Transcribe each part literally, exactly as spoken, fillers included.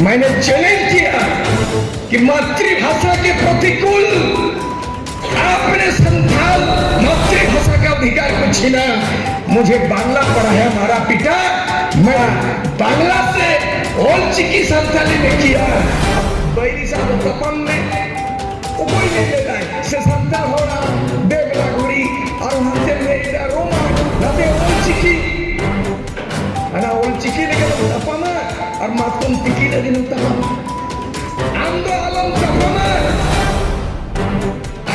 मैंने चैलेंज किया कि मातृभाषा के प्रतिकूल आपने संथाल मातृभाषा का अधिकार को छीना। मुझे बांग्ला पढ़ाया, मारा पीटा। मैं बांग्ला से ᱚᱞ ᱪᱤᱠᱤ ᱥᱟᱱᱛᱟᱞᱤ ᱢᱮ ᱠᱤᱭᱟ᱾ ᱵᱟᱹᱭᱨᱤ ᱥᱟᱶ ᱫᱚ ᱛᱟᱯᱟᱢ ᱢᱮ, ᱚᱠᱚᱭ ᱞᱟᱹᱭ ᱞᱮᱫᱟᱭ? ᱥᱮ ᱥᱟᱱᱛᱟᱲ ᱦᱚᱲᱟᱜ ᱫᱮᱵᱽᱱᱟᱜᱚᱨᱤ, ᱟᱨ ᱦᱟᱱᱛᱮ ᱞᱟᱹᱭ ᱮᱫᱟ ᱨᱳᱢᱟᱱ, ᱱᱟᱛᱮ ᱚᱞ ᱪᱤᱠᱤ᱾ ᱚᱱᱟ ᱚᱞ ᱪᱤᱠᱤ ᱞᱟᱹᱜᱤᱫ ᱫᱚ ᱛᱟᱯᱟᱢᱟ, ᱟᱨ ᱢᱟᱛᱠᱚᱢ ᱛᱤᱠᱤ ᱞᱟᱹᱜᱤᱫ ᱫᱚ ᱛᱟᱯᱟᱢᱟ᱾ ᱟᱢ ᱫᱚ ᱟᱞᱚᱢ ᱛᱟᱯᱟᱢᱟ᱾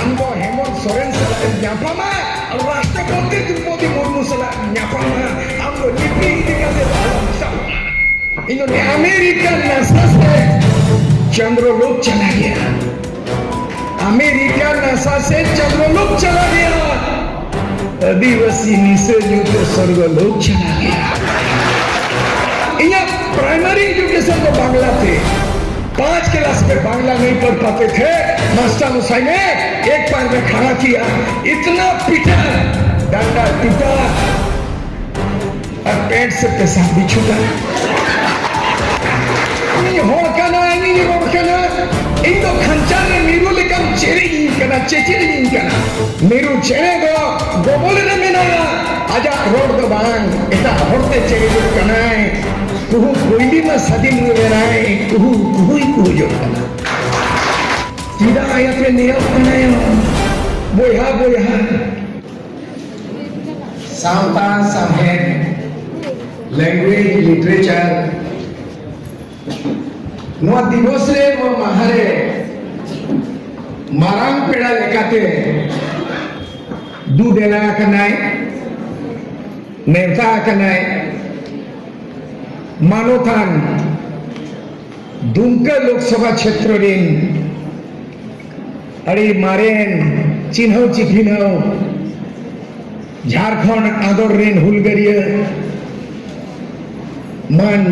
ᱟᱢ ᱫᱚ ᱦᱮᱢᱚᱱᱛ ᱥᱚᱨᱮᱱ ᱥᱟᱞᱟᱜ ᱮᱢ ᱧᱟᱯᱟᱢᱟ, ᱟᱨ ᱨᱟᱥᱴᱨᱚᱯᱚᱛᱤ ᱫᱨᱚᱣᱯᱚᱫᱤ ᱢᱩᱨᱢᱩ ᱥᱟᱞᱟᱜ ᱮᱢ ᱧᱟᱯᱟᱢᱟ᱾ ᱟᱢ ᱫᱚ ᱞᱤᱯᱤ ᱤᱫᱤ ᱠᱟᱛᱮ ᱫᱚ ᱟᱞᱚᱢ ᱪᱟᱯᱟᱢᱟ᱾ ᱤᱧ ᱫᱚ ᱟᱢᱮᱨᱤᱠᱟ ᱱᱟᱥᱟ ᱥᱮ ᱪᱚᱱᱫᱨᱚ ᱞᱳᱠ ᱪᱟᱞᱟ ᱜᱮᱭᱟ᱾ ᱟᱢᱮᱨᱤᱠᱟ ᱱᱟᱥᱟ ᱥᱮ ᱪᱚᱱᱫᱨᱚ ᱞᱳᱠ ᱪᱟᱞᱟ ᱜᱮᱭᱟ᱾ ᱟᱹᱫᱤᱵᱟᱹᱥᱤ ᱱᱤᱥᱟᱹ ᱧᱩ ᱛᱮ ᱥᱚᱨᱜᱚ ᱞᱳᱠ ᱪᱟᱞᱟ ᱜᱮᱭᱟ᱾ ᱤᱧᱟᱹᱜ ᱯᱨᱟᱭᱢᱟᱨᱤ ᱮᱰᱩᱠᱮᱥᱚᱱ ᱫᱚ ᱵᱟᱝᱞᱟ ᱛᱮ᱾ पाँच क्लास में बांग्ला नहीं पढ़ पाते थे, मास्टर उसाई ने एक पैर में खड़ा किया, इतना पीटा, डंडा पीटा, और पेट से पेशाब भी छूटा। ᱤᱧ ᱦᱚᱲ ᱠᱟᱱᱟ, ᱤᱧ ᱨᱚᱲ ᱠᱟᱱᱟ, ᱤᱧ ᱫᱚ ᱠᱷᱟᱧᱪᱟ ᱨᱮ ᱢᱤᱨᱩ ᱞᱮᱠᱟᱱ ᱪᱮᱬᱮ ᱤᱧ ᱠᱟᱱᱟ, ᱪᱮᱪᱮᱬᱮ ᱤᱧ ᱠᱟᱱᱟ᱾ ᱢᱤᱨᱩ ᱪᱮᱬᱮ ᱫᱚ ᱜᱚᱵᱚᱞ ᱨᱮ ᱢᱮᱱᱟᱭᱟ, ᱟᱡᱟᱜ ᱨᱚᱲ ᱫᱚ ᱵᱟᱝ, ᱮᱴᱟᱜ ᱦᱚᱲᱛᱮ ᱪᱮᱬᱮ ᱫᱚ ᱠᱟᱱᱟᱭ᱾ ᱠᱩᱦᱩ ᱠᱩᱭᱞᱤ ᱢᱟ ᱥᱟᱫᱤᱢ ᱨᱮ ᱢᱮᱱᱟᱭ, ᱠᱩᱦᱩ ᱠᱩᱦᱩᱭ ᱠᱩᱦᱩ ᱡᱚᱜ ᱠᱟᱱᱟ᱾ ᱪᱮᱫᱟᱜ ᱟᱭᱟᱛᱮ ᱱᱤᱭᱟᱹ ᱠᱟᱱᱟᱭ? ᱵᱚᱭᱦᱟ, ᱵᱚᱭᱦᱟ, ᱥᱟᱶᱛᱟ ᱥᱟᱶᱦᱮᱫ, language, literature, ᱱᱚᱣᱟ ᱫᱤᱵᱚᱥ ᱨᱮ, ᱱᱚᱣᱟ ᱢᱟᱦᱟ ᱨᱮ ᱢᱟᱨᱟᱝ ᱯᱮᱲᱟ ᱞᱮᱠᱟᱛᱮ ᱫᱩ ᱫᱮᱞᱟ ᱟᱠᱟᱱᱟᱭ, ᱱᱮᱣᱛᱟ ᱟᱠᱟᱱᱟᱭ ᱢᱟᱱᱚᱛᱟᱱ ᱫᱩᱢᱠᱟᱹ ᱞᱳᱠᱥᱚᱵᱷᱟ ᱪᱷᱮᱛᱨᱚ ᱨᱤᱱ ᱟᱹᱰᱤ ᱢᱟᱨᱮᱱ ᱪᱤᱱᱦᱟᱹᱣ ᱪᱤᱯᱤᱱᱦᱟᱹᱣ ᱡᱷᱟᱲᱠᱷᱚᱸᱰ ᱟᱸᱫᱳᱲ ᱨᱤᱱ ᱦᱩᱞᱜᱟᱹᱨᱤᱭᱟᱹ ᱢᱟᱱ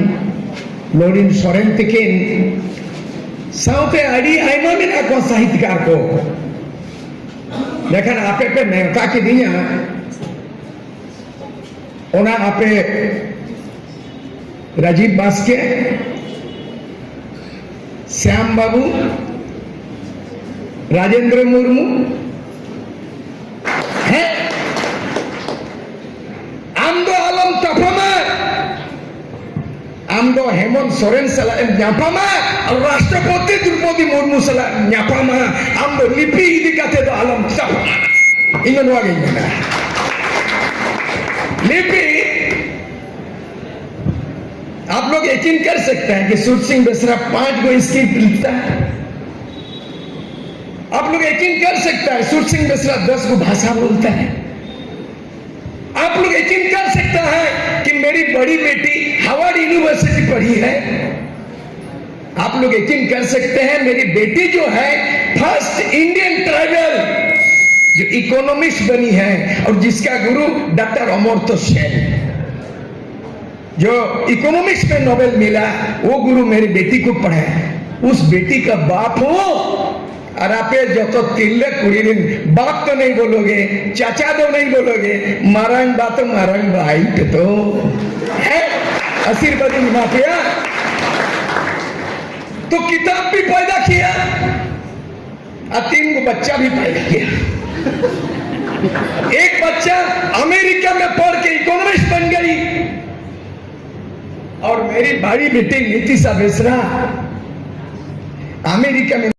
ᱞᱚᱨᱤᱱ ᱥᱚᱨᱮᱱ ᱛᱤᱠᱤᱱ ᱥᱟᱶᱛᱮ ᱟᱹᱰᱤ ᱟᱭᱢᱟ ᱢᱮᱱᱟᱜ ᱠᱚᱣᱟ ᱥᱟᱦᱤᱛᱠᱟᱨ ᱠᱚ᱾ ᱢᱮᱱᱠᱷᱟᱱ ᱟᱯᱮ ᱯᱮ ᱱᱮᱣᱛᱟ ᱠᱤᱫᱤᱧᱟ, ᱚᱱᱟ ᱟᱯᱮ ᱨᱟᱡᱤᱵ ᱵᱟᱥᱠᱮ, ᱥᱭᱟᱢ ᱵᱟᱹᱵᱩ, ᱨᱟᱡᱮᱱᱫᱨᱚ ᱢᱩᱨᱢᱩ, ᱦᱮᱸ, ᱟᱢ ᱫᱚ ᱟᱞᱚᱢ ᱛᱟᱯᱟᱢᱟ᱾ ᱟᱢ ᱫᱚ ᱦᱮᱢᱚᱱᱛ ᱥᱚᱨᱮᱱ ᱥᱟᱞᱟᱜ ᱮᱢ ᱧᱟᱯᱟᱢᱟ ᱟᱨ ᱨᱟᱥᱴᱨᱚᱯᱚᱛᱤ ᱫᱨᱚᱣᱯᱚᱫᱤ ᱢᱩᱨᱢᱩ ᱥᱟᱞᱟᱜ ᱮᱢ ᱧᱟᱯᱟᱢᱟ᱾ ᱟᱢ ᱫᱚ ᱞᱤᱯᱤ ᱤᱫᱤ ᱠᱟᱛᱮ ᱫᱚ ᱟᱞᱚᱢ ᱛᱟᱯᱟᱢᱟ᱾ ᱤᱧ ᱫᱚ ᱱᱚᱣᱟ ᱜᱤᱧ ᱢᱮᱱᱟ᱾ ᱞᱤᱯᱤ, आप लोग यकीन कर सकते हैं कि सुर सिंह बेसरा पांच गो स्क्रिप्ट लिखता है। आप लोग यकीन कर सकता है, सुर सिंह बेसरा दस गो भाषा बोलता है। आप लोग यकीन कर सकता है कि मेरी बड़ी बेटी हार्वर्ड यूनिवर्सिटी पढ़ी है। आप लोग यकीन कर सकते हैं, मेरी बेटी जो है फर्स्ट इंडियन ट्राइबल जो इकोनॉमिस्ट बनी है और जिसका गुरु डॉक्टर अमर्त्य सेन, जो इकोनॉमिक्स में नोबेल मिला, वो गुरु मेरी बेटी को पढ़ाया। उस बेटी का बाप हूँ। और आप ये जो तो तिल्ले कुड़ी दिन बाप तो नहीं बोलोगे, चाचा तो नहीं बोलोगे, मारांग बात तो मारांग भाई पे तो है। आशीर्वाद माफिया तो किताब भी पैदा किया और तीन को बच्चा भी पैदा किया। एक बच्चा अमेरिका में पढ़ के इकोनॉमिस्ट बन गई और मेरी बड़ी बेटी नीतिशा मिश्रा अमेरिका में